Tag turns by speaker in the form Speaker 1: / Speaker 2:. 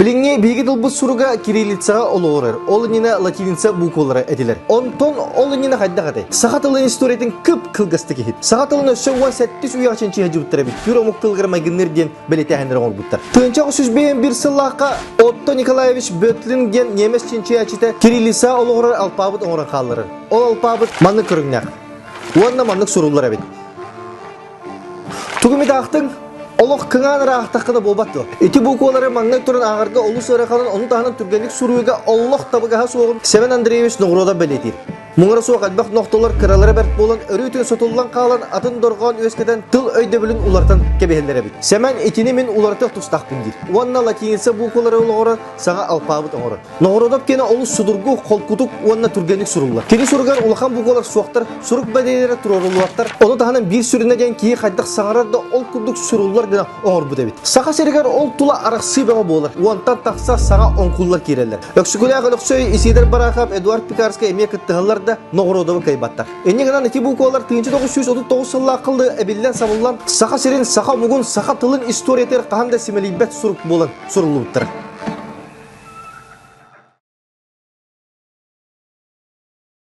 Speaker 1: Билиҥҥи биһиги тылбыт суруга кириллицаҕа олоҕурар, ол иннинэ латиница буквалара этилэр. Онтон ол иннинэ хайдах этэй? Саха тылын историятын кып-кылгастык иһит. Саха тылын өссө 17 үйэҕэ чинчийэ сылдьыбыттар эбит. Түүр омук тылыгар майгынныыр диэн бэлиэтээһиннэри оҥорбуттар. 1951 сыллаахха Отто Николаевич Бöтлин диэн ньиэмэс чинчийээччитэ кириллица олоҕурар алпаабыт оҥорон хаалларар. Ол алпаабыт маннык көрүҥнээх. Уонна маннык суруллар эбит. Тугу эмит аахтыҥ? Олох кыҥаан эрэ аахтаххына буолбат дуо? Ити буквалары маҥнай туран ааҕарга олус ыараханын, ону таһынан түргэнник суруйууга олох табыгаһа суоҕун Сэмэн Андреевич Ноҕуруодап бэлиэтиир. Муҥура суох элбэх нохтолор кыралара бэрт буолан, өрүүтүн сотуллан хаалан, атын дорҕоон үөскэтэн тыл өйдөбүлүн уларытан кэбиһэллэр эбит. Сэмэн итини мин уларытыах тустаахпын диир. Уонна латиница буквалары олоҕуран саҥа алпаабыт оҥорор. Ноҕородоп киэнэ олус судургу, холкутук уонна түргэнник суруллар. Кини суругар улахан буквалар суохтар, сурук бэлиэлэрэ туруоруллубаттар. Ону таһынан биир сүрүнэ диэн киһи хайдах саҥарар да ол курдук суруллар гына оҥорбут эбит. Саха сиригэр ол тула арахсыы бөҕө буолар. Уонтан тахса саҥа оҥкуллар киирэллэр. Өксөкүлээх Өлөксөй, Исидор Барахов, Эдуард Пекарскай эмиэ кыттыһаллар да Ноҕородовы кыайбаттар. Инньэ гынан ити буквалар 1939 сыллаах кылды эбиллэн-сабыллан Саха сирин, саха омугун, саха тылын историятыгар хаһан да симэлийбэт сурук буолан суруллубуттар.